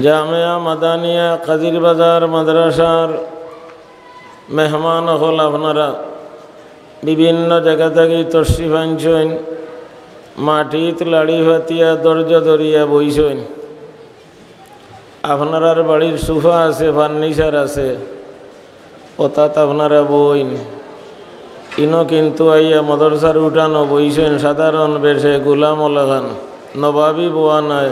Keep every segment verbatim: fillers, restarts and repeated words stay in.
জামেয়া মাদানিয়া কাজির বাজার মাদ্রাসার মেহমান অকল, আপনারা বিভিন্ন জাগা থাকি তশরিফ আনছইন, মাটিত লাড়ি ফাতিয়া ধৈর্য ধরিয়া বইছইন। আপনারার বাড়ির সোফা আছে, ফার্নিচার আছে, অতাত আপনারা বইন। ইনো কিন্তু আইয়া মাদ্রাসার উঠানো বইছইন সাধারণ বেশে, গোলাম অলাখান, নবাবী বওয়া নায়।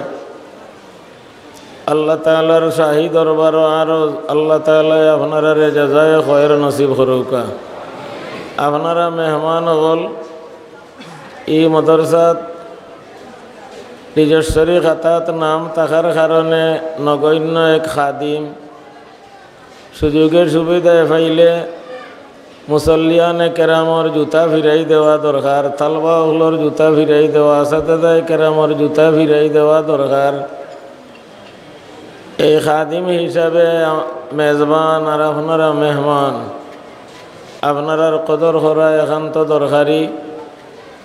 আল্লাহ তাআলার শাহী দরবারো আরো আল্লাহ তাআলায় আপনারারে জাযায়ে খয়ের নসিব করউক্কা। আপনারা মেহমান অকল, ই মাদ্রাসাত নিজস্বরী খাতাত নাম থাকার কারণে নগণ্য এক খাদিম। সুযোগে সুবিধায় পাইলে মুসল্লিয়ানে কেরামর জুতা ফিরাই দেওয়া দরকার, তালবা অকলর জুতা ফিরাই দেওয়া, আসাতেদায়ে কেরামর জুতা ফিরাই দেওয়া দরকার। এই খাদিম হিসাবে আ-, মেজবান আর আপনারা মেহমান, আপনারার কদর করা একান্ত দরকারি।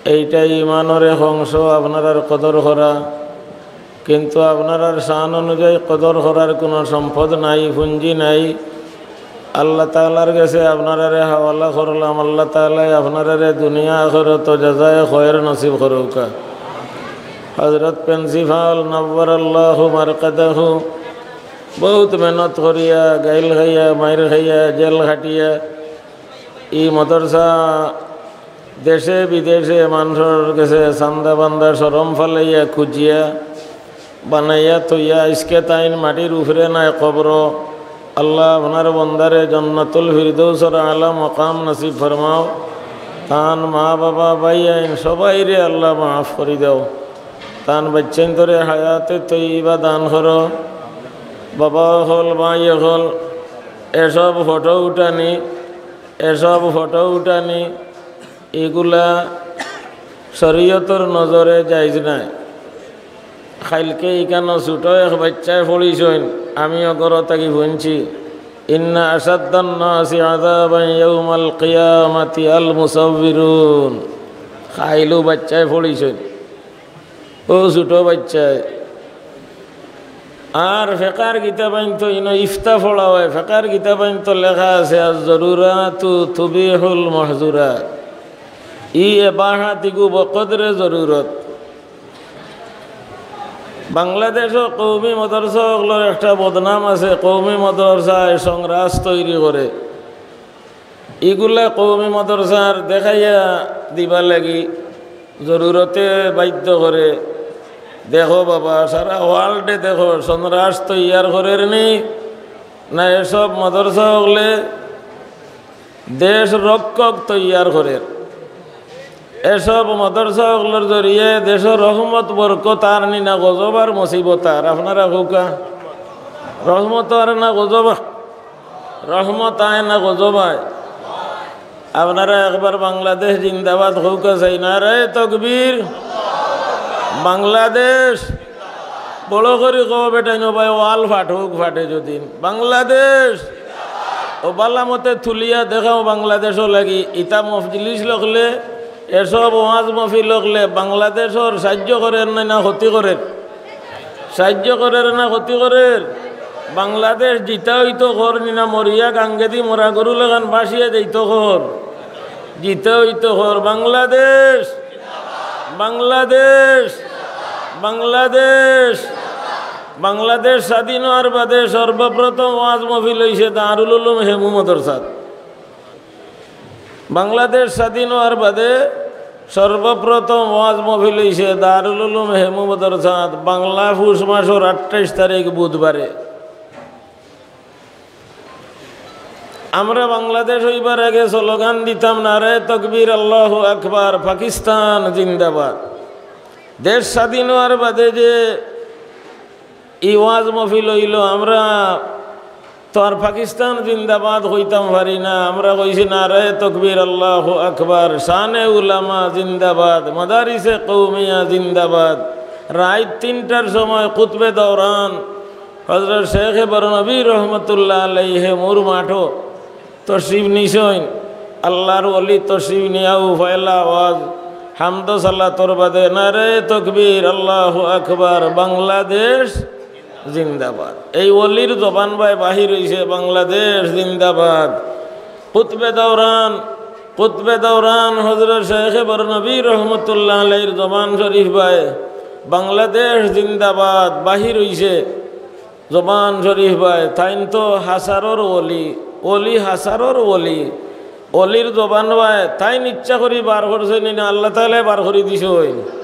এইটা ইমানর এক অংশ, আপনারার কদর করা। কিন্তু আপনারার শান অনুযায়ী কদর করার কুনু সম্পদ নাই, পুঞ্জি নাই। আল্লাহ তাআলার গেছে আপনারারে হাওয়ালা করলাম। আল্লাহ তাআলায় আপনারারে দুনিয়া আখিরাতো জাযায়ে খয়ের নসিব করউক্কা। হযরত প্রিন্সিপাল নাব্বারাল্লাহু মারকাদাহু বউত মেহনত করিয়া, গাইল খাইয়া, মাইর খাইয়া, জেল খাটিয়া ই মাদ্রাসা দেশে বিদেশে মানষর গেছে চান্দা বান্দা শরম ফালাইয়া খুজিয়া বানাইয়া থইয়া, আইজকে তাইন মাটির উপরে নাই, কবরো। আল্লাহ আপনার বন্দারে জান্নাতুল ফিরদৌসর আলা মাকাম নসিব ফরমাও। তান মা বাবা ভাইয়াইন সবাইরে আল্লাহ মাফ করি দাও। তান বাচ্চাইন্তরে হায়াতে তৈয়বা দান করো। বাবা অকল, ভাই অকল, এসব ফটো উঠানি, এসব ফটো উঠানি, ইগুলা শরীয়তর নজরে জায়েজ নায়। কাইলকে ইখানো ছুটো এক বাইচ্চায় পড়িছইন, আমিও ঘরো থাকি হুনছি, "ইন্না আশাদ্দান নাসি আযাবান ইয়াউমাল কিয়ামাতি আল মুসাউবিরুন।" কাইলউ বাইচ্চায় পড়িছইন। অউ ছুটো বাইচ্চায়। আর ফেকার কিতাবাইন্তো ইনো ইফতা পড়া অয়, ফেকার কিতাবাইন্তো লেখা আছে, "আজ জরুরাতু তুবিহুল মাহজুরাত।" ই এবাহাত ইগু বকদরে জরুরত। বাংলাদেশো কওমি মাদ্রাসা অকলর একটা বদনাম আছে, কওমি মাদ্রাসায় সংরাজ তৈরি করে। ইগুলা কওমি মাদ্রাসার দেখাইয়া দিবা লাগি জরুরতে বাধ্য করে। দেখো বাবা, সারা ওয়ার্ল্ডে দেখো, সন্ত্রাস তৈয়ার করের নি না, এসব মাদ্রাসা অকলে দেশ রক্ষক তৈয়ার করের। এসব মাদ্রাসা অকলর জরিয়ে দেশর রহমত বরকত আর নি না গজব আর মুসিবত আর। আপনারা কউক্কা, রহমত আর না গজব? রহমত আয় না গজব আয়? আপনারা একবার বাংলাদেশ জিন্দাবাদ কউক্কা চাই, নারায়ে তকবীর। বাংলাদেশ, বড় করি কও বেটাইন, ও ভাই, ওয়াল ফাটউক, ফাটে যদি। বাংলাদেশ, ও বালা মতে তুলিয়া দেখাও বাংলাদেশো লাগি। ইতা মজলিস লকলে, এসব ওয়াজ মহফিল লকলে বাংলাদেশর সাইয্য করের না, না ক্ষতি করের? সাইয্য করের না ক্ষতি করের? বাংলাদেশ জিতা অইতো ঘর নি না, মরিয়া গাঙ্গেদি মরা গরু লাখান ভাসিয়া যাইতো ঘর। জিতা অইতো ঘর। বাংলাদেশ, বাংলাদেশ, বাংলাদেশ। বাংলাদেশ স্বাধীন অওয়ার বাদে সর্বপ্রথম ওয়াজ মহফিল অইছে দারুল উলুম হেমু মাদ্রাসাত। বাংলাদেশ স্বাধীন অওয়ার বাদে সর্বপ্রথম ওয়াজ মহফিল অইছে দারুল উলুম হেমু মাদ্রাসাত, বাংলা পুষ মাসর আটাইশ তারিখ বুধবারে। আমরা বাংলাদেশ অইবার আগে স্লোগান দিতাম, "নারায়ে তকবীর, আল্লাহু আকবার, পাকিস্তান জিন্দাবাদ।" দেশ স্বাধীন অওয়ার বাদে যে ই ওয়াজ মহফিল অইলো, আমরা তো আর পাকিস্তান জিন্দাবাদ কইতাম পারি না। আমরা কইছি, "নারায়ে তকবীর, আল্লাহু আকবার, শানে উলামা জিন্দাবাদ, মাদারিসে কওমিয়া জিন্দাবাদ।" রাইত তিনটার সময় খুতবে দৌরান হযরত শেখে বরনবী রহমতুল্লাহ আলাইহি মুর মাঠো তশরিফ নিছইন। আল্লাহর ওলি তশরিফ নিয়াউ পয়লা আওয়াজ হামদ সালাতর বাদে, "নারায়ে তকবীর, আল্লাহু আকবার, বাংলাদেশ।" জিন্দাবাদ। এই অলির জবান বায় বাহির অইছে বাংলাদেশ জিন্দাবাদ। কুতবে দৌরান, কুতবে দৌরান হযরত শেখ বরনবী রহমতুল্লাহ আলাইহির জবান শরীফ বায় বাংলাদেশ জিন্দাবাদ বাহির অইছে। জবান শরীফ বায়, তাইন তো হাছারর অলি, অলি হাছারর অলি, অলির জবান বায়, তাইন ইচ্ছা করি বার করছইন নি না, আল্লাহ তাআলায় বার করি দিছইন।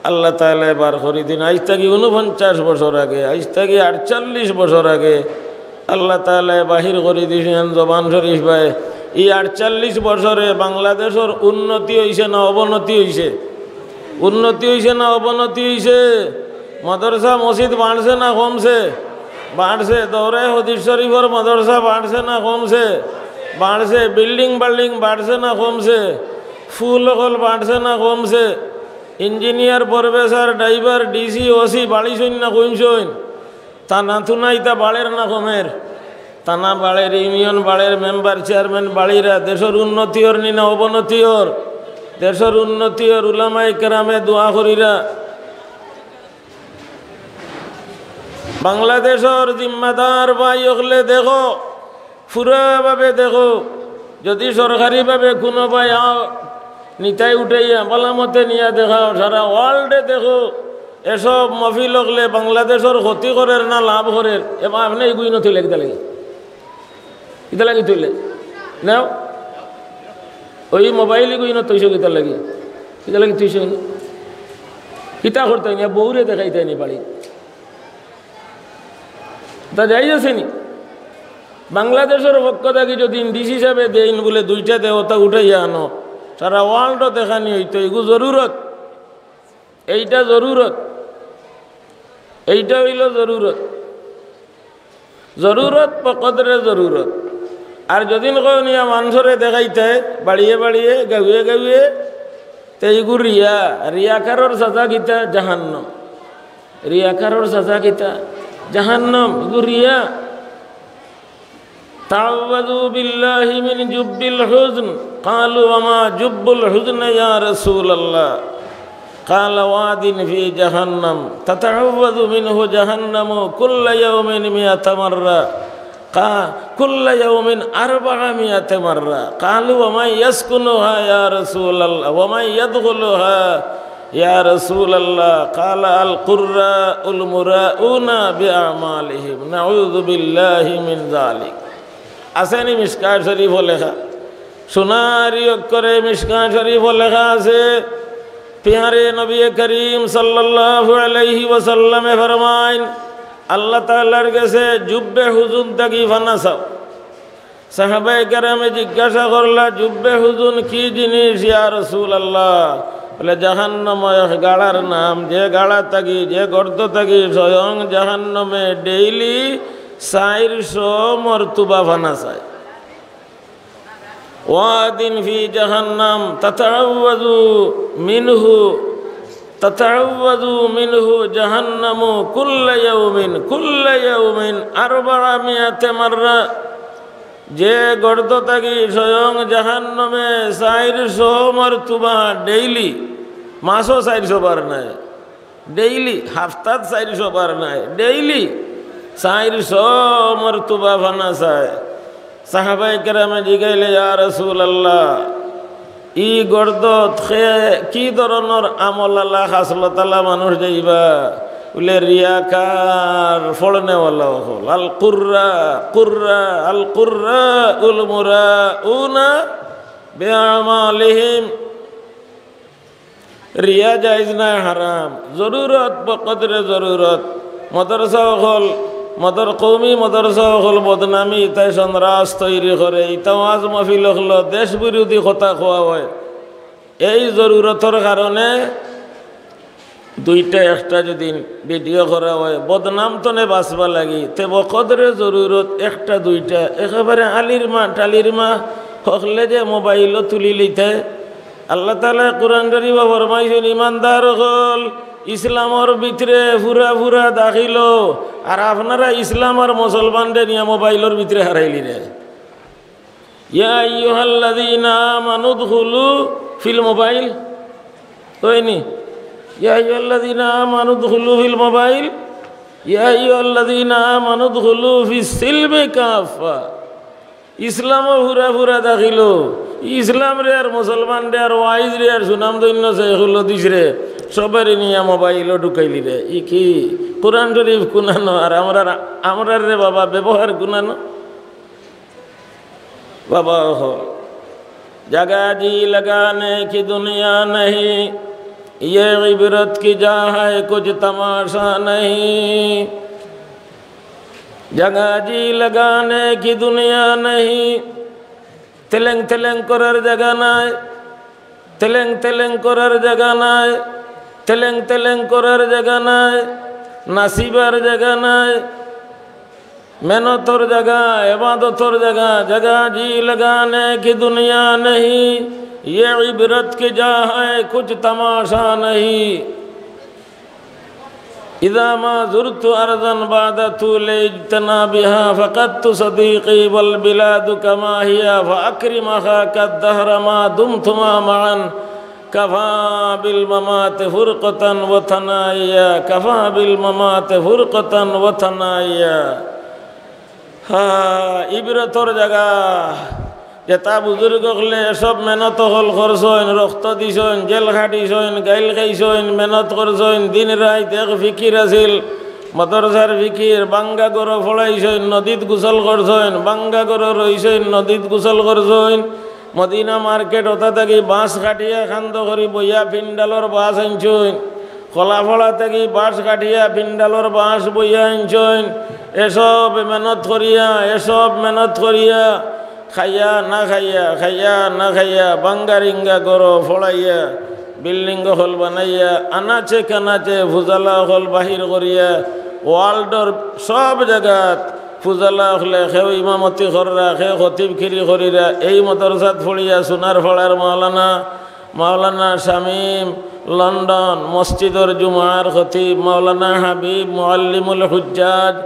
আল্লাহ তাআলায় বার করি দিন। আইজ থাকি ঊনপঞ্চাশ বছর আগে, আইজ থাকি আটচল্লিশ বছর আগে আল্লাহ তাআলায় বাহির করি দিছইন জবান শরীফ বায়। ই আটচল্লিশ বছরে বাংলাদেশর উন্নতি অইছে না অবনতি অইছে? উন্নতি অইছে না অবনতি অইছে? মাদ্রাসা মসজিদ বাড়ছে না কমছে? বাড়ছে। দৌরায়ে হাদিস শরীফর মাদ্রাসা বাড়ছে না কমছে? বাড়ছে। বিল্ডিং বাল্ডিং বাড়ছে না কমছে? ফুল অকল বাড়ছে না কমছে? Engineer, professor, driver, DC, OC বাড়িছইন না কমছইন? থানা থুনা ইতা বাড়ের না কমের? থানা বাড়ের, ইউনিয়ন বাড়ের, মেম্বার চেয়ারম্যান বাড়িরা। দেশর উন্নতি অর নি না অবনতি অর? দেশর উন্নতি অর। উলামায়ে কেরামে দোয়া করিরা। বাংলাদেশর জিম্মাদার ভাই অকলে দেখো, পুরাভাবে দেখো। যদি সরকারিভাবে কুনু ভাই আও, নিতাই উঠাইয়া বালামতে নিয়া দেখাও, সারা ওয়ার্ল্ডে দেখো, এসব মহফিল অকলে বাংলাদেশর ক্ষতি করের না লাভ করের? এবার আপনে ইগুইন থইলে কিতা লাগি? কিতা লাগি থইলে? নেও, ওই মোবাইল ইগুইন থইছো কিতা লাগি? কিতা লাগি থইছো? কিতা করতায় নি? বউরে দেখাইতায় নি বাড়ি? তা জায়েজ আছে নি? বাংলাদেশর পক্ষ থাকি যদি ডিসি সাবে দেইন বুলে দুইটা দেও, তা উঠাইয়া আনো, সারা ওয়ার্ল্ডও দেখানি অইতো। এগু জরুরত, এইটা জরুরত, এইটা অইলো জরুরত। জরুরত বকদরে জরুরত। আর যদিন কও নিয়া মানষরে দেখাইতায় বাড়িয়ে বাড়িয়ে, গাউয়ে গাউয়ে, তে ইগু রিয়া। রিয়াকারর সাজা কিতা? জাহান্নাম। রিয়াকারর সাজা কিতা? জাহান্নাম। ইগু রিয়া। تعوذوا بالله من جب الحزن. قالوا: وما جب الحزن يا رسول الله؟ قال: واد في جهنم تتعوذ منه جهنم كل يوم مئة مرة. قا-، كل يوم أربعمائة مرة. قالوا: ومن يسكنها يا رسول الله؟ ومن يدخلها يا رسول الله؟ قال: القراء المراءون بأعمالهم. نعوذ بالله من ذلك. আছে নি মিশকাত শরীফো লেখা? সোনারি অক্ষরে মিশকাত শরীফো লেখা আছে, পিয়ারে নবী করিম সাল্লাল্লাহু আলাইহি ওয়াসাল্লামে ফরমাইন, আল্লাহ তাআলার গেছে জুব্বে হুজুন থাকি ফানা চাও। সাহাবায়ে কেরামে জিজ্ঞাসা করলা, "জুব্বে হুজুন কি জিনিস ইয়া রাসূলুল্লাহ?" বলে, "জাহান্নাম এক গাড়ার নাম, যে গাড়া থাকি, যে গর্ত থাকি স্বয়ং জাহান্নামে ডেইলি চাইরশো মর্তুবা ফানা চায়।" واد في جهنم تتعوذ منه، تتعوذ منه جهنم كل يوم، كل يوم أربعمائة مرة। যে গর্ত থাকি স্বয়ং জাহান্নামে চাইরশো মর্তুবা ডেইলি, মাসো চাইরশো বার নায়, ডেইলি, হাফতাত চাইরশো বার নায়, ডেইলি চাইরশো মর্তুবা ফানা চায়। সাহাবায়ে কেরামে জিগাইলে, "ইয়া রাসূলুল্লাহ, ই গর্দত খে-, কি ধরনর আমলালা খাসলতালা মানুষ যাইবা?" বুলে, "রিয়াকার, ফড়নেওয়ালা অকল, আল কুররা, কুররা, আল কুররা, উল মুরাউনা বিআমালিহিম।" রিয়া জায়েজ নায়, হারাম। জরুরত বকদরে জরুরত। মাদ্রাসা অকল, মাদর-, কওমি মাদ্রাসা অকল বদনামি, ইতায় সন্ত্রাস তৈরি করে, ইতা ওয়াজ মাহফিল অকল দেশ বিরোধী কথা কওয়া অয়। এই জরুরতর কারণে দুইটা একটা যদি ভিডিও করা অয়, বদনাম তনে বাঁচবা লাগি, তে বকদরে জরুরত একটা দুইটা, একেবারে আলির মা, টালির মা, হকলে যে মোবাইলও তুলি লিতে, আল্লাহ তাআলায় কুরআন শরীফো ফরমাইছইন, "ইমানদার অকল ইসলামর ভিতরে পুরা পুরা দাখিল অও, আর আপনারা ইসলাম আর মুসলমানরে নিয়া মোবাইলর ভিতরে হারাইলিরা।" ইয়া আইয়ুহাল্লাযীনা আমানু উদখুলু ফিল মোবাইল। অয়নি? ইয়া আইয়ুহাল্লাযীনা আমানু উদখুলু ফিল মোবাইল। ইয়া আইয়ুহাল্লাযীনা আমানু উদখুলু ফিস সিলমি কাফফা। ইসলামো পুরা পুরা দাখিল অও। ইসলামরে আর মুসলমানরে আর ওয়াইজরে আর সুনামধন্য শেখুল হাদিসরে সবরে নিয়া মোবাইলো ঢুকাইলিরে। ই কি কোরআন শরীফ কুনানো আর আমরার, আমরার রে বাবা ব্যবহার কুনানো? বাবা অকল, جگہ جی لگانے کی دنیا نہیں، یہ عبرت کی جا ہے کچھ تماشا نہیں۔ جگہ جی لگانے کی دنیا نہیں, তেলেং তেলেং করার জাগা নাই, তেলেং তেলেং করার জাগা নাই, তেলেং তেলেং করার জাগা নাই, নাচিবার জাগা নাই। মেহনতর জাগা, ইবাদতর জাগা, جگہ جی لگانے کی دنیا نہیں، یہ عبرت کی جا ہے کچھ تماشا نہیں۔ إذا ما زرت أرضا بعد طول اجتنابها فقدت صديقي والبلاد كما هي فأكرم أخاك الدهر ما دمتما معا كفى بالممات فرقة وتنايا، كفى بالممات فرقة وتنايا। হা, ইবরতর জাগা, যেতা বুজুর্গ অকলে সব মেহনত অকল করছইন, রক্ত দিছইন, জেল খাটিছইন, গাইল খাইছইন, মেহনত করছইন, দিন রাইত এক ফিকির আছিল। মাদ্রাসার ফিকির, ভাঙ্গা ঘরো পড়াইছইন, নদীত গোসল করছইন, ভাঙ্গা ঘরো রইছইন, নদীত গোসল করছইন। মদিনা মার্কেট ওতা থাকি বাঁশ কাটিয়া খান্দ করি বইয়া পিন্ডালর বাঁশ আনছইন। কলাফড়া থাকি বাঁশ কাটিয়া পিন্ডালর বাঁশ বইয়া আনছইন। এসব মেহনত করিয়া, এসব মেহনত করিয়া, খাইয়া না খাইয়া, খাইয়া না খাইয়া, ভাঙ্গা রিঙ্গা ঘরো পড়াইয়া, বিল্ডিং অকল বানাইয়া, আনাচে কানাচে ফুজালা অকল বাহির করিয়া, ওয়ার্ল্ডর সব জাগাত ফুজালা অকলে কেউ ইমামতি কররা, কেউ খতিবগিরি করিরা, এই মাদ্রাসাত পড়িয়া সোনার পাড়ার মাওলানা, মাওলানা শামীম, লন্ডন মসজিদর জুমার খতিব, মাওলানা হাবিব, মুআল্লিমুল হুজ্জাজ,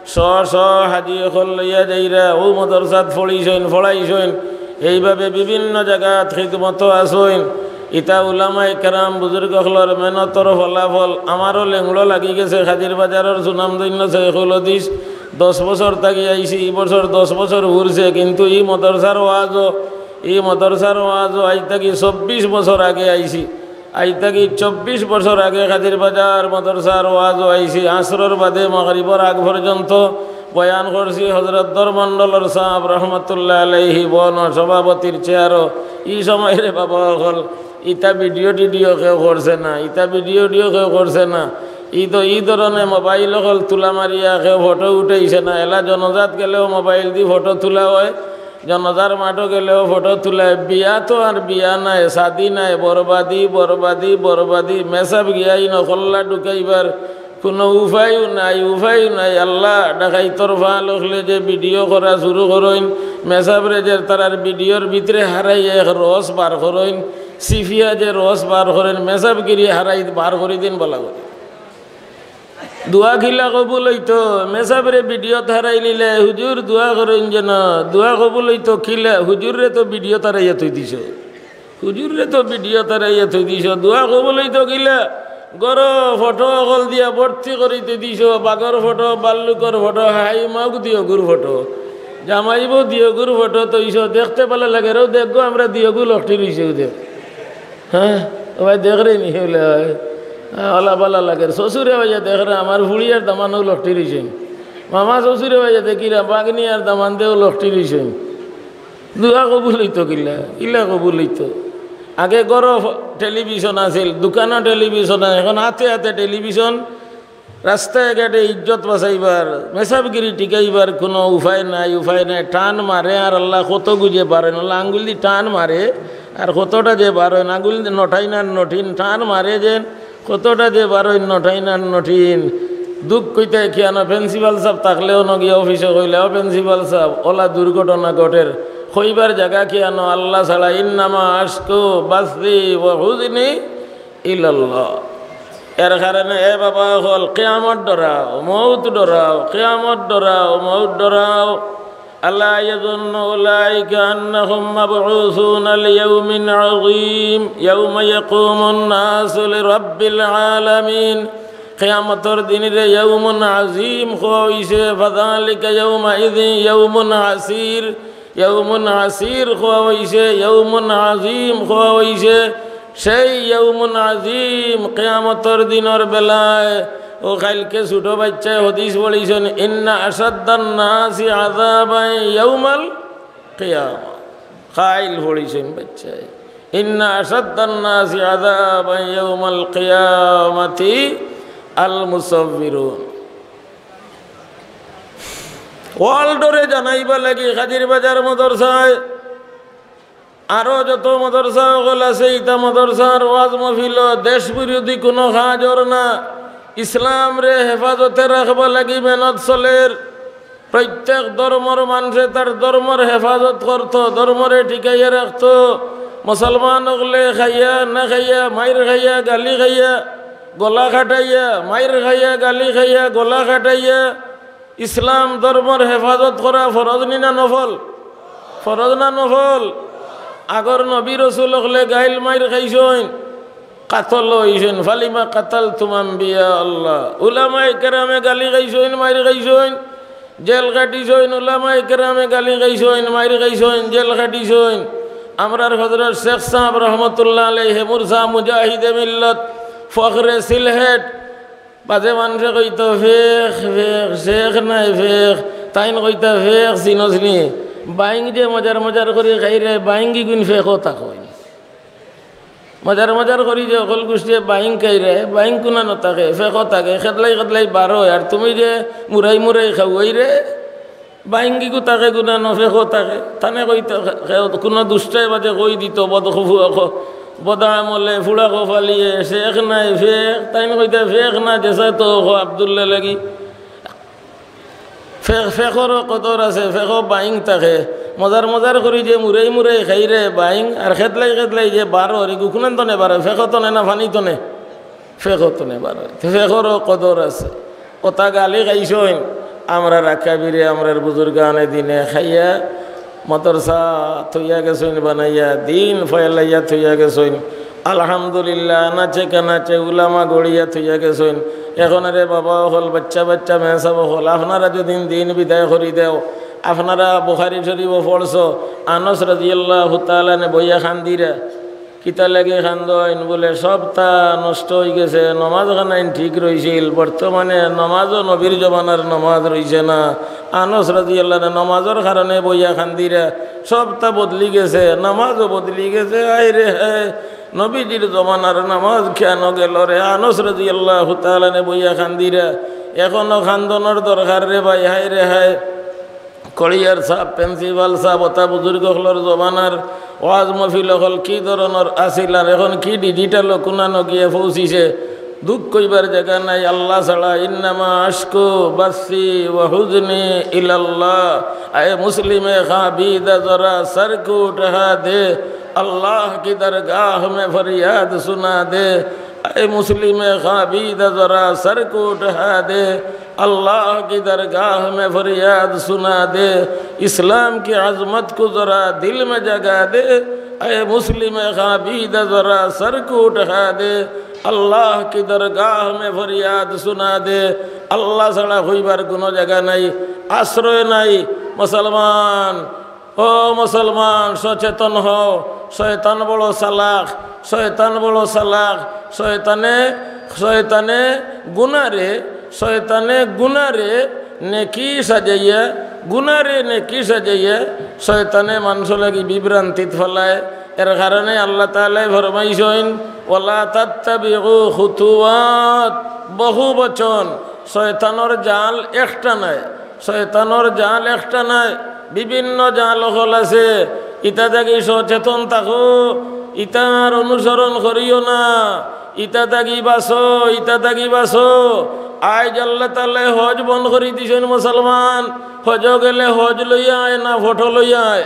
শ শ হাজি অকল লইয়া যাইরা, অউ মাদ্রাসাত পড়িছইন, পড়াইছইন, এইভাবে বিভিন্ন জাগাত খিদমতো আছইন। ইতা উলামায়ে কেরাম বুজুর্গ অকলর মেহনতর ফলাফল। আমারও লেংড়ো লাগি গেছে কাজির বাজারর সুনামধন্য শেখুল হাদিস। দশ বছর থাকি আইছি, ই বছর দশ বছর পুরছে, কিন্তু ই মাদ্রাসার ওয়াজও, ই মাদ্রাসার ওয়াজও আইজ থাকি চব্বিশ বছর আগে আইছি। আইজ থাকি চব্বিশ বছর আগে কাজির বাজার মাদ্রাসার ওয়াজও আইছি। আসরর বাদে মাগরিবর আগ পর্যন্ত বয়ান করছি হজরত ধর্মণ্ডলর সাহেব রহমতুল্লাহ আলাইহি বন সভাপতির চেয়ারও। ই সময় রে বাবা অকল, ইতা ভিডিও টিডিও কেউ করছে না, ইতা ভিডিও টিডিও কেউ করছে না। ই তো ই ধরনে মোবাইল অকল তুলা মারিয়া কেউ ফটো উঠাইছে না। এলা জনাজাত গেলেও মোবাইল দি ফটো তুলা অয়, জনাজার মাঠো গেলেও ফটো তুলায়। বিয়া তো আর বিয়া নায়, শাদি নায়, বরবাদি, বরবাদি, বরবাদি। মেসাব গিয়া ইনো কল্লা ঢুকাইবার কুনু উপায়ও নাই, উপায়ও নাই। আল্লাহ, ডাকাইতর ফাল অকলে যে ভিডিও করা শুরু করইন, মেসাবরে যে তারার ভিডিওর ভিতরে হারাই এক রস বার করইন, সিফিয়া যে রস বার করইন, মেসাবগিরি হারাই বার করি দিন বলা করি। দোয়া কিলা কবুল অইতো? মেসাবরে ভিডিওত হারাই নিলে, "হুজুর দোয়া করইন যেন, দোয়া কবুল অইতো কিলা? হুজুররে তো ভিডিওত হারাইয়া থই দিছো, হুজুররে তো ভিডিওত হারাইয়া থই দিছো, দোয়া কবুল অইতো কিলা?" ঘরো ফটো অকল দিয়া ভর্তি করি থই দিছো, বাঘর ফটো, বাল্লুকর ফটো, হাই মাউক দিয়োগুর ফটো, জামাইবো দিয়োগুর ফটো থইছো, দেখতে ভালা লাগের। অউ দেখগো, আমরা দিয়োগু লকটি রইছে, অউ দেখ। হ্যাঁ, ও ভাই, দেখরে নি, অলা ভালা লাগের। শ্বশুরে ভাইয়া দেখরে, আমার ফুড়ি আর দামানও লকটি রইছইন। মামা শ্বশুরে ভাইয়া দেখিরা, বাগনি আর দামান্দেও লকটি রইছইন। দোয়া কবুল অইতো কিলা, ইলা কবুল অইতো। আগে ঘরো ফ-, টেলিভিশন আছিল, দোকানো টেলিভিশন, এখন হাতে হাতে টেলিভিশন। রাস্তায় ঘাটে ইজ্জত বাঁচাইবার, মেসাবগিরি টিকাইবার কুনু উপায় নাই, উপায় নাই। টান মারে আর আল্লাহ কত গুজে পারেন, আল্লাহ আঙ্গুল দি টান মারে আর কতটা যে বারইন, আঙ্গুল দি নঠাইন আর নঠিন, টান মারে যেন কতটা যে বারইন, নঠাইন আর নঠিন। দুখ কইতায় কিয়ানো, প্রিন্সিপাল সাব থাকলেও নগিয়া অফিসো কইলে, "ও প্রিন্সিপাল সাব, অলা দুর্ঘটনা ঘটের, কইবার জাগা কিয়ানো আল্লাহ ছাড়া, ইন্নামা আশকু বাসি ওয়া হুজনি ইলাল্লাহ।" এর কারণে এ বাবা অকল, কিয়ামত ডরাও, মউত ডরাও, কিয়ামত ডরাও, মউত ডরাও। ألا يظن أولئك أنهم مبعوثون ليوم عظيم يوم يقوم الناس لرب العالمين. কিয়ামতর দিনরে ইয়াউমুন আযীম কওয়া অইছে, ফাযালিকা ইয়াউমাইযিন ইয়াউমুন আসীর। ইয়াউমুন আসীর কওয়া অইছে, ইয়াউমুন আযীম কওয়া অইছে। সেই ইয়াউমুন আযীম কিয়ামতর দিনর বেলায়, অউ কাইলকে ছোট বাইচ্চায় হাদিস পড়ছইন, ইন্না আশাদ্দান নাসি আযাবান ইয়াউমাল কিয়ামা। কাইল পড়ছইন বাইচ্চায়, ইন্না আশাদ্দান নাসি আযাবান ইয়াউমাল কিয়ামাতি আল মুসাব্বিরুন। ওয়ার্ল্ডরে জানাইবার লাগি কাজির বাজার মাদ্রাসায়, আরো যত মাদ্রাসা অকল আছে, ইতা মাদ্রাসার ওয়াজ মাহফিল দেশ বিরোধী কুনু কাজর না, ইসলামরে হেফাজতে রাখবার লাগি মেহনত চলের। প্রত্যেক ধর্মর মানষে তার ধর্মর হেফাজত করতো, ধর্মরে টিকাইয়া রাখতো। মুসলমান অকলে খাইয়া না খাইয়া, মাইর খাইয়া, গালি খাইয়া, গলা কাটাইয়া, মাইর খাইয়া, গালি খাইয়া, গলা কাটাইয়া ইসলাম ধর্মর হেফাজত করা ফরজ নি না নফল? ফরজ না নফল? আগর নবী রসুল অকলে গাইল মাইর খাইছইন, কাতল অইছইন। ফালিমা কাতালতুম আম্বিয়া আল্লাহ। উলামায়ে কেরামে গালি খাইছইন, মাইর খাইছইন, জেল খাটিছইন। উলামায়ে কেরামে গালি খাইছইন, মাইর খাইছইন, জেল খাটিছইন। আমরার হযরত শেখ সাহেব রহমতুল্লাহ আলাইহি, মুরসা মুজাহিদে মিল্লত, ফখরে সিলহেট, বাজে মানষে কইতো, "ফেক, ফেক, শেখ নায় ফেক।" তাইন কইতা, "ফেক চিনস নি? বাইং যে মজার মজার করি খাইরে, বাইং ইগুন ফেকো থাকইন।" মজার মজার করি যে অকল গুষ্টিয়ে বাইং খাইরে, বাইং কুনানো থাকে, ফেকো থাকে, খেদলাই খেদলাই বারয়। আর তুমি যে মুরাই মুরাই খাওয়াইরে, বাইং ইগু থাকে কুনানো, ফেকো থাকে। তানে কইতা, কুনু দুষ্টায় বাদে কই দিতো, বদখফু অকো, বদআমলে, ফুড়া কপালিয়ে, শেখ নায় ফেক। তাইন কইতা, "ফেক না, যেছা তো অকো আব্দুল্লাহ লাগি।" ফেক, ফেকরও কদর আছে, ফেকো বাইং থাকে। মজার মজার করি যে মুরাই মুরাই খাইরে বাইং, আর খেদলাই খেদলাই যে বারর, ইগু কুনান তনে বারর, ফেকো তনে না ফানি তনে? ফেকো তনে বারর। তে ফেকরও কদর আছে। অতা গালি খাইছইন, আমরার আকাবিরে, আমরার বুজুর্গানে দিনে খাইয়া, মাদ্রাসা থইয়া গেছইন বানাইয়া, দিন ফয়লাইয়া থইয়া গেছইন। আলহামদুলিল্লাহ, আনাচে কানাচে উলামা গড়িয়া থইয়া গেছইন। এখন রে বাবা অকল, বাচ্চা বাচ্চা মেসাব অকল, আপনারা যদি দিন বিদায় করি দেও, আপনারা বুখারী শরীফও পড়ছো, আনস রাদিয়াল্লাহু তাআলা আনহু বইয়া কান্দিরা। কিতা লাগি কান্দইন? বুলে, "সবতা নষ্ট অইগেছে, নমাজ খানাইন ঠিক রইছিল, বর্তমানে নমাজও নবীর জমানার নমাজ রইছে না।" আনস রাদিয়াল্লাহু আনহু নমাজর কারণে বইয়া কান্দিরা, "সবতা বদলি গেছে, নমাজও বদলি গেছে, হায় রে হায়, নবীজির জমানার নমাজ কেনে গেল রে?" আনস রাদিয়াল্লাহু তাআলা আনহু বইয়া কান্দিরা। এখনো কান্দনর দরকার রে ভাই, হায় রে হায়। করিয়ার সাব, প্রিন্সিপাল সাব, অতা বুজুর্গ অকলর জমানার ওয়াজ মাহফিল অকল কি ধরনর আছিল, আর এখন কি ডিজিটাল কুনানো গিয়া পৌঁছিছে, দুখ কইবার জাগা নাই। আল্লাহ ছাড়া, ইন্নামা আশকু বাসি ওয়া হুজনি ইলাল্লাহ। আয়ে মুসলিমে খাবিদা, জরা সর কো উঠা দে, আল্লাহ কি দরগাহ মে ফরিয়াদ সুনা দে। اے مسلم خوابیدہ، ذرا سر کو اٹھا دے، اللہ کی درگاہ میں فریاد سنا دے، اسلام کی عظمت کو ذرا دل میں جگا دے۔ اے مسلم خوابیدہ، ذرا سر کو اٹھا دے، اللہ کی درگاہ میں فریاد سنا دے۔ আল্লাহ ছাড়া কইবার কুনু জাগা নাই, আশ্রয় নাই। মুসলমান, ও মুসলমান, সচেতন হও। শয়তান বড় চালাক, শয়তান বড় চালাক। শয়তানে, শয়তানে গুনারে, শয়তানে গুনারে নেকি সাজাইয়া, গুনারে নেকি সাজাইয়া শয়তানে মানষর লাগি বিভ্রান্তিত ফালায়। এর কারণে আল্লাহ তাআলায় ফরমাইছইন, "ওয়ালা তাত্তাবিউ খুতুওয়াত", বহু বচন। শয়তানর জাল একটা নায়, শয়তানর জাল একটা নায়, বিভিন্ন জাল অকল আছে। ইতা থাকি সচেতন থাকো, ইতার অনুসরণ করিও না, ইতা থাকি বাঁচো, ইতা থাকি বাঁচো। আইজ আল্লাহ তাআলায় হজ বন্ধ করি দিছইন মুসলমান। হজো গেলে হজ লইয়া আয় না ফটো লইয়া আয়?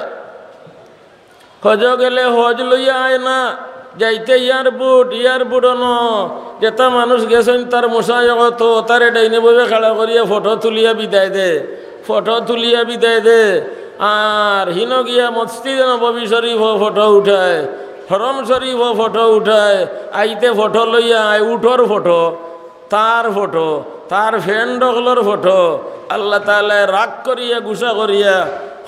হজো গেলে হজ লইয়া আয় না, যাইতে এয়ারপোর্ট, এয়ারপোর্ট অনো যেতা মানুষ গেছইন তার মুশায়খতো, তারে ডাইনে বামে খাড়া করিয়া ফটো তুলিয়া বিদায় দে, ফটো তুলিয়া বিদায় দে। আর হিনো গিয়া মসজিদে নববী শরীফো ফটো উঠায়, হরম শরীফো ফটো উঠায়, আইতে ফটো লইয়া আয়, উঠর ফটো। তার ফটো, তার ফ্রেন্ড অকলর ফটো, আল্লাহ তাআলায় রাগ করিয়া, গুসা করিয়া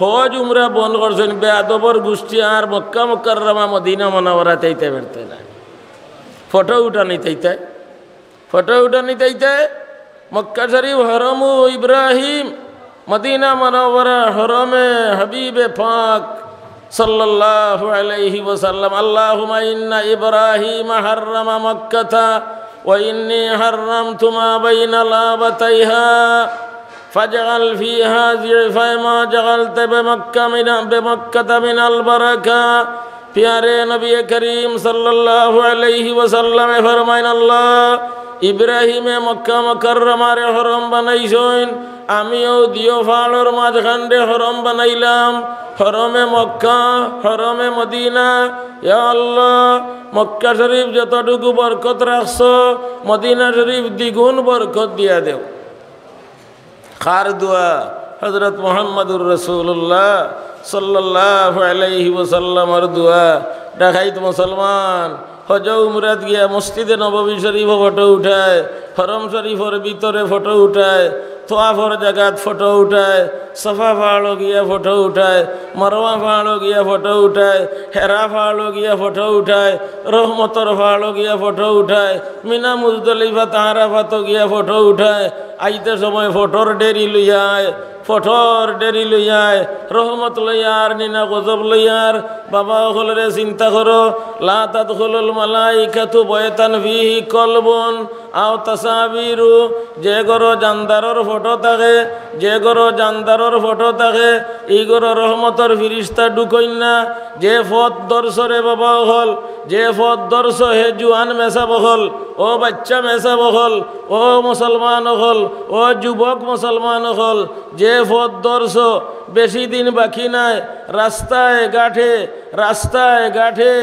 হজ উমরা বন্ধ করছইন। বেয়াদবর গুষ্টি, আর মক্কা মুকাররমা মদিনা মুনাওয়ারাত আইতে পারতে নায়, ফটো উঠানিত আইতে, ফটো উঠানিত আইতে। মক্কা শরীফ হরমু ইব্রাহিম, মদিনা মুনাওয়ারা হরমে হাবিবে পাক সাল্লাল্লাহু আলাইহি ওয়াসাল্লাম। আল্লাহুম্মা ইন্না ইব্রাহিম হাররামা মক্কাতা ওয়া ইন্নী হাররামতু মা বাইনা লাবাতাইহা ফাজআল ফিহা জিফা মা জাআলতা বিমাক্কা মিনা, বিমাক্কাতা মিনাল বারাকা। পিয়ারে নবী করিম সাল্লাল্লাহু আলাইহি ওয়াসাল্লামে ফরমাইন, আল্লাহ, ইব্রাহিমে মক্কা মুকাররমারে হরম বানাইছইন, আমিও দিও পাহাড়র মাঝখানরে হরম বানাইলাম, হরমে মক্কা, হরমে মদিনা। ইয়া আল্লাহ, মক্কা শরীফ যতটুকু বরকত রাখছো, মদিনা শরীফ দ্বিগুণ বরকত দিয়া দেও। কার দোয়া? হযরত মুহাম্মাদুর রাসূলুল্লাহ সাল্লাল্লাহু আলাইহি ওয়াসাল্লামর দোয়া। ডাকাইত মুসলমান হজ উমরাত গিয়া মসজিদে নববী শরীফো ফটো উঠায়, হরম শরীফর ভিতরে ফটো উঠায়, তোয়াফর জাগাত ফটো উঠায়, সাফা পাহাড়ো গিয়া ফটো উঠায়, মারওয়া পাহাড়ো গিয়া ফটো উঠায়, হেরা পাহাড়ো গিয়া ফটো উঠায়, রহমতর পাহাড়ো গিয়া ফটো উঠায়, মিনা মুজদালিফাত আরাফাতো গিয়া ফটো উঠায়, আইতে সময় ফটোর ঢেরি লইয়া আয়, ফটোর ঢেরি লইয়া আয়, রহমত লইয়া আর নি না গজব লইয়া আর। বাবা অকলরে চিন্তা করো, লা তাদখুলুল মালাইকাতু বাইতান ফিহি কলবুন আও তাসাবিরু, যে ঘরো জানদারর ফটো থাকে, যে ঘরো জানদারর ফটো থাকে, ই ঘরো রহমতর ফিরিস্তা ঢুকইন না। যে পথ ধরছো রে বাবা অকল, যে পথ ধরছো হে জুয়ান মেসাব অকল, ও বাইচ্চা মেসাব অকল, ও মুসলমান অকল, ও যুবক মুসলমান অকল, যে পথ ধরছো, বেশি দিন বাকি নাই। রাস্তায় ঘাটে, রাস্তায় ঘাটে,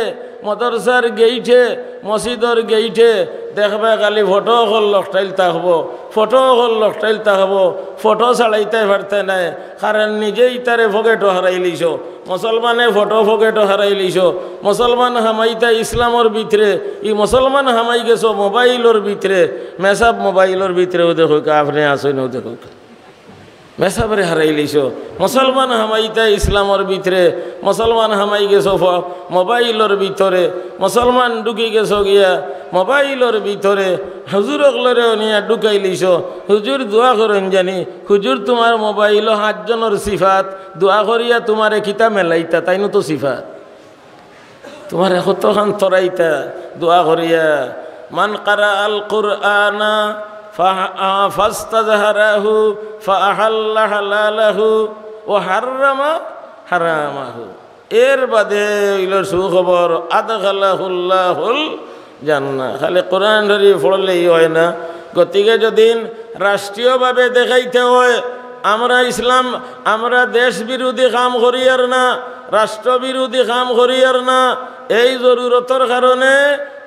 মাদ্রাসার গেইটে, মসজিদর গেইটে দেখবায় খালি ফটো অকল লটকাইল থাকবো, ফটো অকল লটকাইল থাকবো, ফটো ছাড়াইতায় পারতায় নায়। কারণ নিজে ইতারে পকেটো হারাইলিছো, মুসলমানে ফটো পকেটো হারাইলিছো। মুসলমান হামাইতা ইসলামর ভিতরে, ই মুসলমান হামাই গেছো মোবাইলর ভিতরে। মেসাব মোবাইলর ভিতরে, অউ দেখউক্কা, আপনে আছইন, অউ দেখউক্কা। মেসাবরে হারাইলিছো। মুসলমান হামাইতা ইসলামর ভিতরে, মুসলমান হামাই গেছো ফ-, মোবাইলর ভিতরে, মুসলমান ঢুকি গেছো গিয়া মোবাইলর ভিতরে। হুজুর অকলরে অনিয়া ঢুকাইলিছো। হুজুর দোয়া করইন জানি, হুজুর তুমার মোবাইলো হাতজনর সিফাত, দোয়া করিয়া তুমারে কিতা মেলাইতা, তাইনও তো সিফাত। তুমারে কতখান তরাইতা দোয়া করিয়া। মান কারা আল কুরআনা ফা-, আ, ফাস্তাজহারাহু ফাআহাল্লা হালালাহু ওয়া হাররামা হারামাহু। এর বাদে অইলো সুখবর, আদখালাহুল্লাহুল জান্নাহ। খালি কোরআন শরীফ পড়লেই অয় না। গতিকে যদিন রাষ্ট্রীয়ভাবে দেখাইতে অয়, আমরা ইসলাম, আমরা দেশ বিরোধী কাম করিয়ার না, রাষ্ট্র বিরোধী কাম করিয়ার না, এই জরুরতর কারণে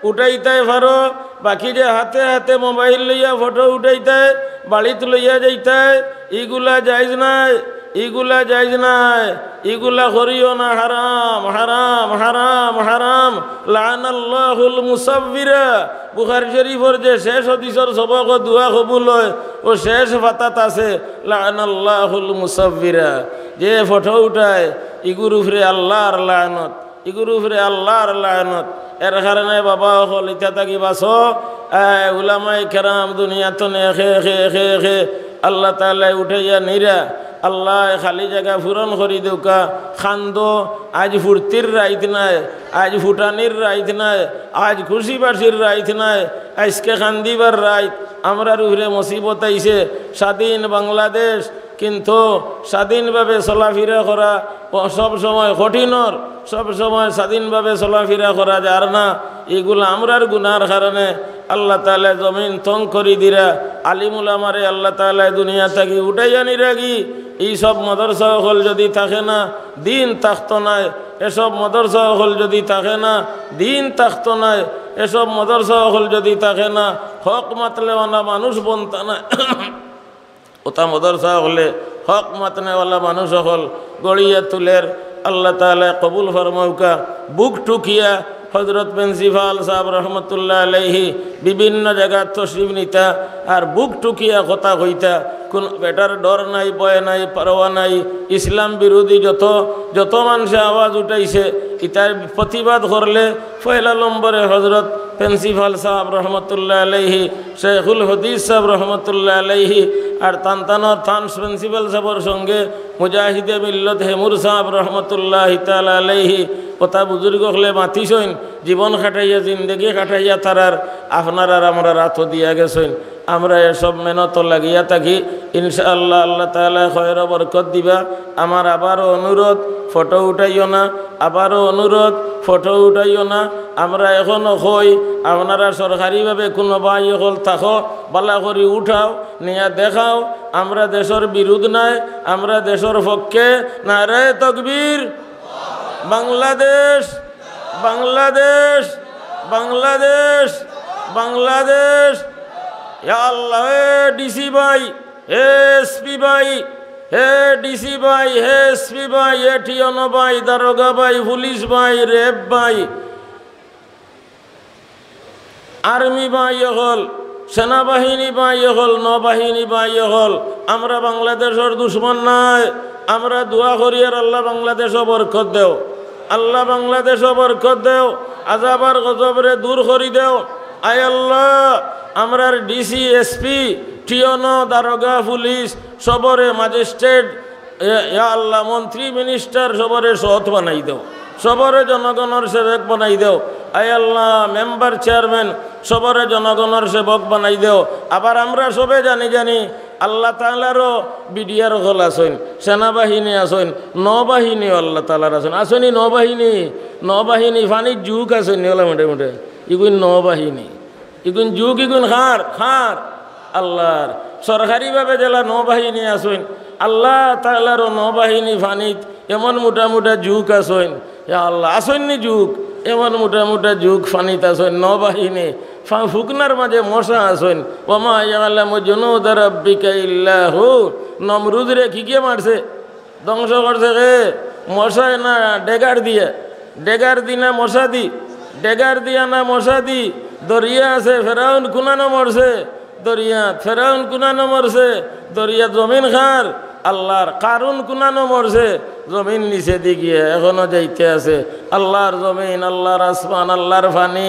উঠাইতায় পারো। বাকি যে হাতে হাতে মোবাইল লইয়া ফটো উঠাইতায়, বাড়িত লইয়া যাইতায়, ইগুলা জায়েজ নায়, ইগুলা জায়েজ নায়, ইগুলা করিও না, হারাম, হারাম, হারাম, হারাম। লাআনাল্লাহুল মুসাব্বিরা। বুখারী শরীফর যে শেষ হাদিসর সবক দোয়া কবুল অয়, অউ শেষ পাতাত আছে, লাআনাল্লাহুল মুসাব্বিরা। যে ফটো উঠায়, ইগুর উপরে আল্লাহর লানত, ইগুর উপরে আল্লাহর লানত। এর কারণে বাবা অকল, ইতা থাকি বাঁচো। আয়, উলামায়ে কেরাম দুনিয়াত থনে একে একে একে একে আল্লাহ তাআলায় উঠাইয়া নিরা। আল্লায় খালি জাগা পূরণ করি দেউক্কা। কান্দো, আইজ ফুর্তির রাইত নায়, আইজ ফুটানির রাইত নায়, আইজ খুশি বাসির রাইত নায়, আইজকে কান্দিবার রাইত। আমরার উপরে মুসিবত আইছে, স্বাধীন বাংলাদেশ, কিন্তু স্বাধীনভাবে চলাফিরা করা ও সব সময় কঠিনর, সব সময় স্বাধীনভাবে চলাফিরা করা যার না। ইগুলা আমরার গুনার কারণে আল্লাহ তাআলায় জমিন তং করি দিরা। আলিম উলামারে আল্লাহ তাআলায় দুনিয়া থাকি উঠাইয়া নিরাগি। ই সব মাদ্রাসা অকল যদি থাকে না, দিন থাকতো নায়। এসব মাদ্রাসা অকল যদি থাকে না, দিন থাকতো নায়। এসব মাদ্রাসা অকল যদি থাকে না, হক মাতলেওয়ালা মানুষ বনতা নায়। অতা মাদ্রাসা অকলে হক মাতনেওয়ালা মানুষ অকল গড়িয়া তুলের। আল্লাহ তাআলায় কবুল ফরমাউক্কা। বুক ঠুকিয়া হজরত প্রিন্সিপাল সাহেব রহমতুল্লাহ আলাইহি বিভিন্ন জাগাত তশরিফ নিতা আর বুক টুকিয়া কথা কইতা, কুনু বেটার ডর নাই, ভয় নাই, পরোয়া নাই। ইসলাম বিরোধী যত, যত মানষে আওয়াজ উঠাইছে, ইতার প্রতিবাদ করলে পয়লা নম্বরে হজরত প্রিন্সিপাল সাহেব রহমতুল্লাহ আলাইহি, শেখুল হাদিস সাহেব রহমতুল্লাহ আলাইহি, আর তান তানর তান প্রিন্সিপাল সাহেবর সঙ্গে মুজাহিদে মিল্লত হেমুর সাহেব রহমতুল্লাহি তাআলা আলাইহি, অতা বুজুর্গ অকলে মাতিছইন, জীবন কাটাইয়া, জিন্দেগি কাটাইয়া তারার আপনারার আমরার আতো দিয়া গেছইন। আমরা এসব মেহনত লাগিয়া থাকি, ইনশাআল্লাহ আল্লাহ তাআলা খয়র বরকত দিবা। আমার আবারও অনুরোধ, ফটো উঠাইও না, আবারও অনুরোধ, ফটো উঠাইও না। আমরা এখনো কই, আপনারা সরকারিভাবে কুনু ভাই অকল থাকো, বালা করি উঠাও, নিয়া দেখাও, আমরা দেশর বিরুদ্ধ নায়, আমরা দেশর পক্ষে। নারায়ে তকবীর। বাংলাদেশ, বাংলাদেশ, বাংলাদেশ, বাংলাদেশ। ইয়া আল্লাহ, হে ডিসি ভাই, হে এসপি ভাই, হে ডিসি ভাই, হে এসপি ভাই, হে টিওনো ভাই, দারোগা ভাই, পুলিশ ভাই, র‍্যাব ভাই, আর্মি ভাই অকল, সেনাবাহিনী ভাই অকল, নৌবাহিনী ভাই অকল, আমরা বাংলাদেশর দুশমন নায়। আমরা দোয়া করি আর আল্লাহ বাংলাদেশো বরকত দেও, আল্লাহ বাংলাদেশো বরকত দেও, আজাব আর গজবরে দূর করি দেও। আয় আল্লাহ, আমরার ডিসি, এসপি, টিওনো, দারোগা, পুলিশ, সবরে ম্যাজিস্ট্রেট, এ-, ইয়া আল্লাহ, মন্ত্রী, মিনিস্টার সবরে সৎ বানাই দেও, সবরে জনগণর সেবক বানাই দেও। আয় আল্লাহ, মেম্বার, চেয়ারম্যান সবরে জনগণর সেবক বানাই দেও। আবার আমরা সবে জানি জানি আল্লাহ তাআলারও বিডিআর অকল আছইন, সেনাবাহিনী আছইন, নৌবাহিনীও আল্লাহ তাআলার আছইন। আছইন নি নৌবাহিনী? নৌবাহিনী, পানির জুক আছইন নি, অলা মুটে মুটে। ইগুইন নৌবাহিনী। ইগুইন জুক, ইগুইন কার? কার? আল্লাহর। সরকারিভাবে যেলা নৌবাহিনী আছইন, আল্লাহ তাআলারও নৌবাহিনী পানিত এমন মুটা মুটা জুক আছইন। ইয়া আল্লাহ, আছইন নি জুক? এমন মুটা মুটা জুক পানিত আছইন, নৌবাহিনী। ফা-, ফুকনার মাঝে মশা আছইন। ওয়ামা ইয়ালামু জুনুদা রাব্বিকা ইল্লা হু। নমরুদরে কিগিয়ে মারছে? ধ্বংস করছে কে? মশায় না ডেগার দিয়া? ডেগার দি না মশা দি? ডেগার দিয়া না মশা দি? দরিয়া আছে, ফেরাউন কুনানো মরছে? দরিয়াত। ফেরাউন কুনানো মরছে? দরিয়াত। জমিন কার? আল্লাহর। কারুন কুনানো মরছে? জমিন নিচেদি গিয়া এখনো যাইতে আছে। আল্লাহর জমিন, আল্লাহর আসমান, আল্লাহর পানি,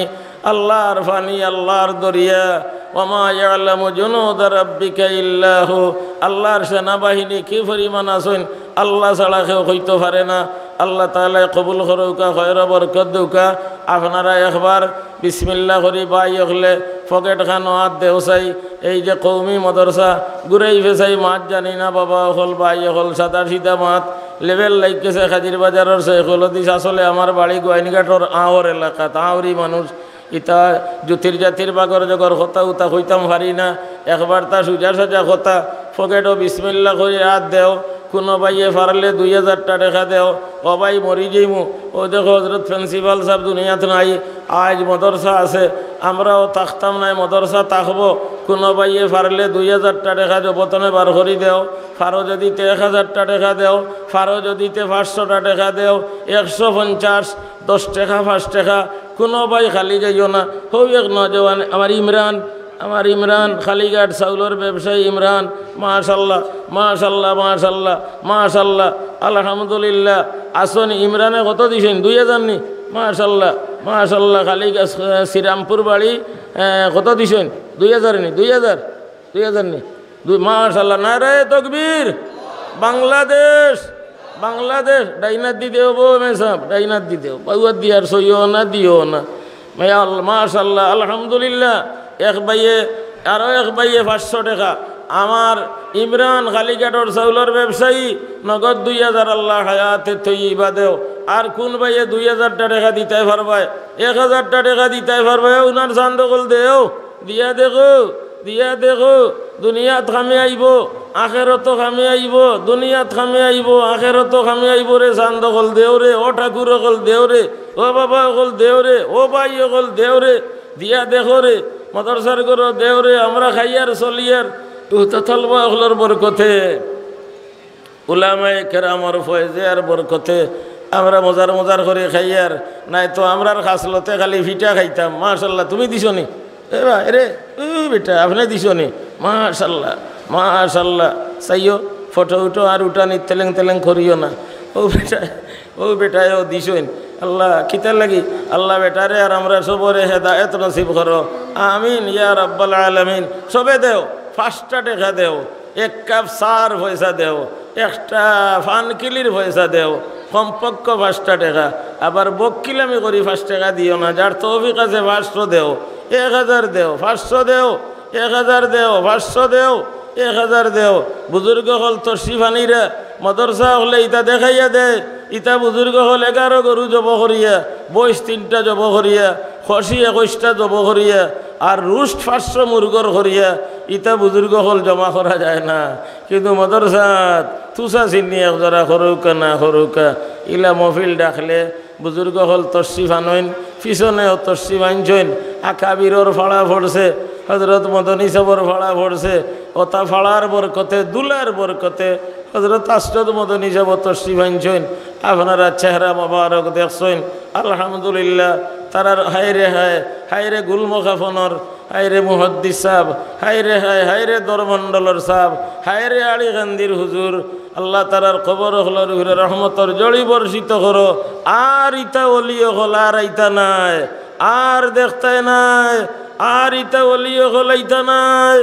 আল্লাহর পানি, আল্লাহর দরিয়া। ওয়ামা ইয়ালামু জুনুদা রাব্বিকা ইল্লা হু। আল্লাহর সেনাবাহিনী কি পরিমাণ আছইন, আল্লাহ ছাড়া কেউ কইতো পারে না। আল্লাহ তাআলায় কবুল করউকা, খয়র বরকত দেউকা। আপনারা একবার বিসমিল্লাহ করি ভাই অকলে পকেট খানো আত দেও চাই। এই যে কওমি মাদ্রাসা, ঘুরাই ফেছাই মাত জানি না বাবা অকল, ভাই অকল, সাদা সিধা মাত। লেভেল লাইগেছে কাজির বাজারর শেখুল হাদিস, আসলে আমার বাড়ি গোয়াইনঘাটর আওর এলাকাত, আওরি মানুষ। ইতা জুতির জাতির বাগর জগর কথা উতা কইতাম পারি না। একবার তা সুজা সাজা কথা, পকেটো বিসমিল্লাহ করি আত দেও। কুনু ভাইয়ে পারলে দুই হাজারটা টেকা দেও। ও ভাই, মরি যাইমু। ও দেখো, হজরত প্রিন্সিপাল সাব দুনিয়াত নাই, আইজ মাদ্রাসা আছে, আমরাও থাকতাম নায়, মাদ্রাসা থাকবো। কুনু ভাইয়ে পারলে দুই হাজারটা টেকা জবতনে বার করি দেও, পারো যদি তে এক হাজারটা টেকা দেও, পারো যদি তে পাঁচশোটা টেকা দেও, একশো পঞ্চাশ, দশ টেকা, পাঁচ টেকা, কুনু ভাই খালি যাইও না। হউ এক নওজোয়ান, আমার ইমরান, আমার ইমরান, কালীঘাট চাউলর ব্যবসায়ী ইমরান, মাশাআল্লাহ, মাশাআল্লাহ, মাশাআল্লাহ, মাশাআল্লাহ, আলহামদুলিল্লাহ। আছইন ইমরানে কত দিছইন? দুই হাজার নি? মাশাআল্লাহ, মাশাআল্লাহ। কালীঘাট, আহ, শ্রীরামপুর বাড়ি, আহ, কত দিছইন? দুই হাজার নি? দুই হাজার? দুই হাজার নি? দুই, মাশাআল্লাহ, নারায়ে তকবীর। বাংলাদেশ, বাংলাদেশ, ডাইনাত দি দেও বো মেসাব, ডাইনাত দি দেও। বাউয়াত দিয়ার সইও না, দিও না। ইয়া আল্লাহ, মাশাআল্লাহ, আলহামদুলিল্লাহ। এক ভাইয়ে, আরো এক ভাইয়ে পাঁচশো টেকা। আমার ইমরান কালীঘাটর চাউলর ব্যবসায়ী, নগদ দুই হাজার, আল্লাহ হায়াতে তৈয়বা দেও। আর কুন ভাইয়ে দুই হাজারটা টেকা দিতায় পারবায়, এক হাজারটা টেকা দিতায় পারবায়, উনার চান্দ অকল দেও। দিয়া দেখো, দিয়া দেখো, দুনিয়াত কামে আইবো, আখেরাতো কামে আইবো, দুনিয়াত কামে আইবো, আখেরাতো কামে আইবো রে, চান্দ অকল দেও রে, ও ঠাকুর অকল দেও রে, ও বাবা অকল দেও রে, ও ভাই অকল দেও রে, দিয়া দেখো রে, মাদ্রাসার ঘরো দেও রে, আমরা খাইয়ার চলিয়ার, উহতা তলবা অকলর বরকতে। উলামায়ে কেরামর ফয়েজে আর বরকতে আমরা মজার মজার করি খাইয়ার, নায় তো আমরার খাসলতে খালি ফিটা খাইতাম। মাশাল্লাহ, তুমি দিছো নি? এ বা, এরে, ও বেটা, আপনে দিছো নি? মাশাল্লাহ, মাশাল্লাহ। চাইও, ফটো উঠো আর উঠানি তেলেং তেলেং করিও না। ও বেটা, ও বেটায়ও দিছইন। আল্লাহ, কিতার লাগি? আল্লাহ বেটারে আর আমরা সবরে হেদায়েত নসিব করো। আমিন ইয়া রাব্বাল আলামিন। সবে দেও, পাঁচটা টেকা দেও, এক কাপ চার পয়সা দেও, একটা পানকিলির পয়সা দেও, কমপক্ষ পাঁচটা টেকা। আবার বক্কিলামি করি পাঁচ টেকা দিও না, যার তৌফিক আছে পাঁচশো দেও, এক হাজার দেও, পাঁচশো দেও, এক হাজার দেও, পাঁচশো দেও, এক হাজার দেও। বুজুর্গ অকল তশরিফ আনিরা, মাদ্রাসা অকলে ইতা দেখাইয়া দেয়, ইতা বুজুর্গ অকল এগারো গরু জব করিয়া, মহিষ তিনটা জব করিয়া, খাসি একুশটা জব করিয়া, আর রুস্ট পাঁচশো মুরগর করিয়া, ইতা বুজুর্গ অকল জমা করা যায় না। কিন্তু মাদ্রাসাত তুসা চিনি এক জোড়া করউক্কা না করউক্কা, ইলা মহফিল ডাকলে বুজুর্গ অকল তশরিফ আনইন, পিছনেও তশরিফ আনছইন, আকাবিরর ফাড়া পড়ছে, হজরত মদনী সাবর ফাড়া পড়ছে, অতা ফাড়ার বরকতে, দুলার বরকতে হজরত আশরফ মদনী সাব তশরিফ আনছইন, আপনারা চেহারা মোবারক দেখছইন। আলহামদুলিল্লাহ, তারার হায় রে হায়, হায় রে গুলমখাফনর, হায় রে মুহাদ্দিস সাব, হায় রে হায়, হায় রে দরমণ্ডলর সাব, হায় রে আলীকান্দির হুজুর। আল্লাহ তারার কবর অকলর উপরে রহমতর জড়ি বর্ষিত করো। আর ইতা অলি অকল আর আইতা নায়, আর দেখতায় নায়, আর ইতা অলি অকল আইতা নায়।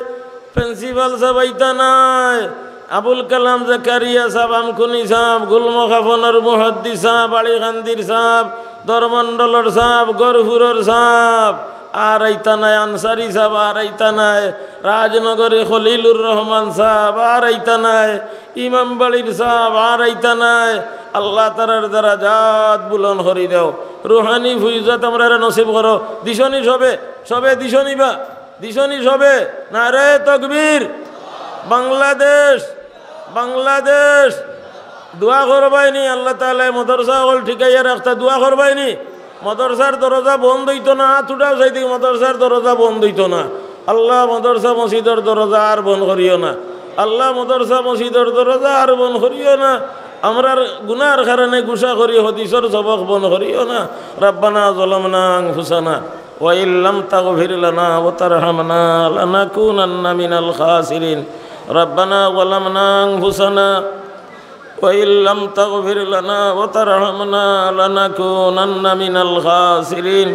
প্রিন্সিপাল সাব আইতা নায়, আবুল কালাম জাকারিয়া সাব, আমকুনি সাব, গুলমখাফনর মুহাদ্দিস সাব, আলীকান্দির সাব, দরমণ্ডলর সাব, গহরপুরর সাব, আর আইতা নায়, আনসারি সাব আর আইতা নায়, রাজনগরে খলিলুর রহমান সাব আর আইতা নায়, ইমামবাড়ির সাব আর আইতা নায়। আল্লাহ তারার দারাজাত বুলন্দ করি দেও, রুহানি ফয়ুজাত আমরারে নসিব করো। দিছনি সবে, সবে দিছনি বা? দিছনি সবে? নারায়ে তকবীর। বাংলাদেশ, বাংলাদেশ। দোয়া করবায়নি, আল্লাহ তাআলায় মাদ্রাসা অকল টিকাইয়া রাখতা, দোয়া করবায়নি। মাদ্রাসার দরজা বন্ধ অইতো না, আত উঠাও চাইদি, মাদ্রাসার দরজা বন্ধ অইতো না। আল্লাহ, মাদ্রাসা মসজিদর দরজা আর বন্ধ করিও না। আল্লাহ, মাদ্রাসা মসজিদর দরজা আর বন্ধ করিও না। আমরার গুনার কারণে গুসা করি হদিসর সবক বন্ধ করিও না। ربنا ظلمنا أنفسنا وإن لم تغفر لنا وترحمنا لنكونن من الخاسرين. ربنا ظلمنا أنفسنا وإن لم تغفر لنا وترحمنا لنكونن من الخاسرين.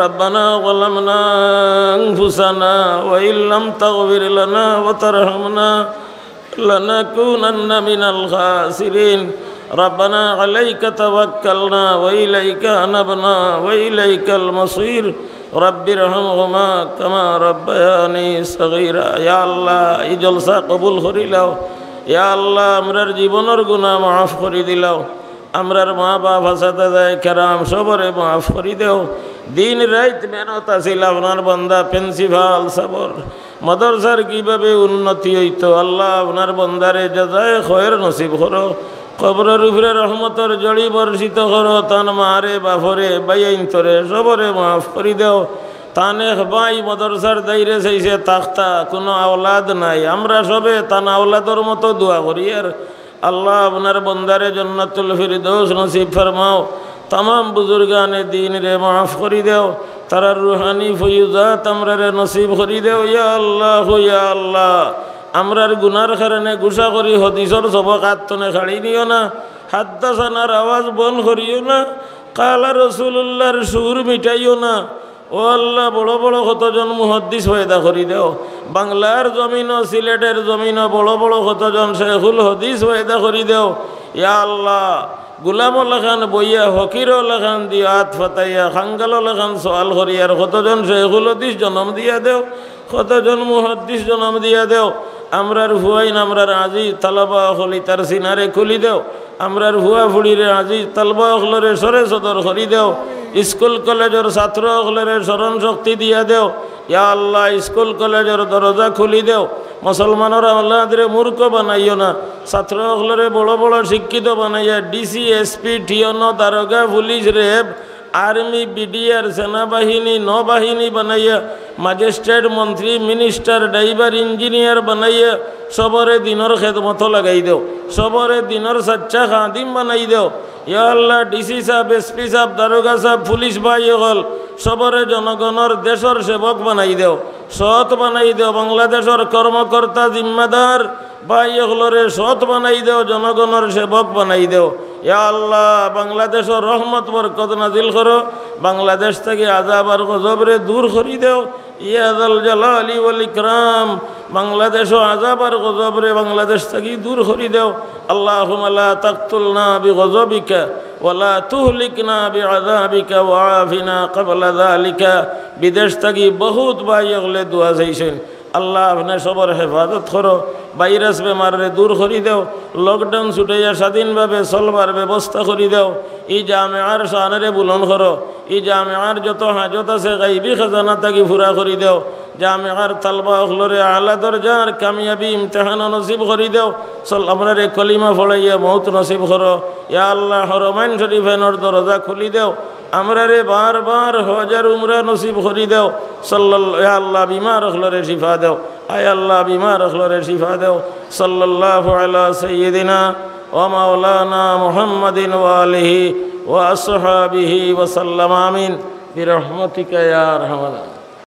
ربنا ظلمنا أنفسنا وإن لم تغفر لنا وترحمنا لنكونن من الخاسرين. ربنا عليك توكلنا وإليك أنبنا وإليك المصير. رب ارحمهما كما ربياني صغيرا. ইয়া আল্লাহ, ই জলসা কবুল করি লও। ইয়া আল্লাহ, আমরার জীবনর গুনাহ মাফ করি দিলাও। আমরার মা বাপ, আসাতিজায়ে কেরাম সবরে মাফ করি দেও। দিন রাইত মেহনত আছিল আপনার বান্দা প্রিন্সিপাল সাবর। মাদ্রাসার কিভাবে উন্নতি অইতো, আল্লাহ আপনার বান্দারে জাযায়ে খয়ের নসিব করো। কবরর উপরে রহমতর জড়ি বর্ষিত করো। তান মারে, বাফরে, ভাইয়াইন্তরে সবরে মাফ করি দেও। তান এক ভাই মাদ্রাসার দায়রে চাইছে থাকতা, কুনু আওলাদ নাই। আমরা সবে তান আওলাদর মতো দোয়া করি। আর আল্লাহ, আপনার বন্দারে জান্নাতুল ফিরদৌস নসিব ফরমাও। তামাম বুজুর্গানে দিনরে মাফ করি দেও, তারার রুহানি ফয়ুজাত আমরারে নসিব করি দেও। ইয়া আল্লাহ, ইয়া আল্লাহ, আমরার গুনার কারণে গুসা করি হদিসর সবক আত তনে কাড়ি নিও না, হাদ্দাসানার আওয়াজ বন্ধ করিও না, কালা রসুলুল্লাহর সুর মিটাইও না। ও আল্লাহ, বড় বড় কতজন মুহাদ্দিস পয়দা করি দেও। বাংলার জমিনো, সিলেটর জমিনো বড় বড় কতজন শেখুল হদিস পয়দা করি দেও। ইয়া আল্লাহ, গুলামর লাখান বইয়া, ফকিরর লাখান দিয়া আত ফাতাইয়া, কাঙ্গালর লাখান সওয়াল করিয়ার কতজন শেখুল হদিস জনম দিয়া দেও, কতজন মুহাদ্দিস জনম দিয়া দেও। আমরার ফুয়াইন, আমরার আজিজ তালাবা অকল ইতার সিনারে খুলি দেও। আমরার ফুয়া ফুড়িরে, আজিজ তালবা অকলরে সরে সদর করি দেও। স্কুল কলেজর ছাত্র অকলরে স্মরণ শক্তি দিয়া দেও। ইয়া আল্লাহ, স্কুল কলেজর দরজা খুলি দেও। মুসলমানর আওলাদরে মূর্খ বানাইও না। ছাত্র অকলরে বড় বড় শিক্ষিত বানাইয়া ডিসি, এসপি, টিওনো, দারোগা, পুলিশ, র‍্যাব, আর্মি, বিডিআর, সেনাবাহিনী, নৌবাহিনী বানাইয়া, ম্যাজিস্ট্রেট, মন্ত্রী, মিনিস্টার, ড্রাইভার, ইঞ্জিনিয়ার বানাইয়া সবরে দিনর খেদমতো লাগাই দেও, সবরে দিনর সাচ্চা খাদিম বানাই দেও। ইয়া আল্লাহ, ডিসি সাব, এসপি সাব, দারোগা সাব, পুলিশ ভাই অকল, সবরে জনগণর দেশর সেবক বানাই দেও, সৎ বানাই দেও। বাংলাদেশর কর্মকর্তা, জিম্মাদার ভাই অকলরে সৎ বানাই দেও, জনগণর সেবক বানাই দেও। ইয়া আল্লাহ, বাংলাদেশর রহমত বরকত নাজিল করো, বাংলাদেশ থাকি আযাব আর গজবরে দূর করি দেও। ইয়া যাল জালালি ওয়াল ইকরাম, বাংলাদেশো আযাব আর গজবরে বাংলাদেশ থাকি দূর করি দেও। আল্লাহুম্মা লা তাকতুলনা বিগজবিকা ওয়া লা তুহলিকনা বিআযাবিকা ওয়া আফিনা ক্বাবলা যালিকা। বিদেশ থাকি বহুত ভাই অকলে দোয়া চাইছইন। আল্লাহ, আপনে সবর হেফাজত করো, ভাইরাস বেমাররে দূর করি দেও, লকডাউন ছুটাইয়া স্বাধীনভাবে চলবার ব্যবস্থা করি দেও। ই জামেআর শানরে বুলন্দ করো, ই জামেআর যত হাজত আছে গাইবি খাজানা থাকি পুরা করি দেও। জামেআর তালবা অকলরে আলা দরজার কামিয়াবি ইমতিহান নসিব করি দেও। চল, আমরারে কলিমা পড়াইয়া মউত নসিব করো। ইয়া আল্লাহ, হরমাইন শরীফাইনর দরজা খুলি দেও। আমরারে বারবার হজ আর উমরা নসিব করি দেও। সাল্লাল্লাহু, ইয়া আল্লাহ, বিমার অকলরে শিফা দেও। আয় আল্লাহ, বিমার অকলরে শিফা দেও। সাল্লাল্লাহু আলা সাইয়্যিদিনা ওয়া মাওলানা মুহাম্মাদিন ওয়া আলিহি ওয়া আসহাবিহি ওয়া সাল্লাম। আমিন। বিরহমাতিকা ইয়া আরহামার রাহিমিন।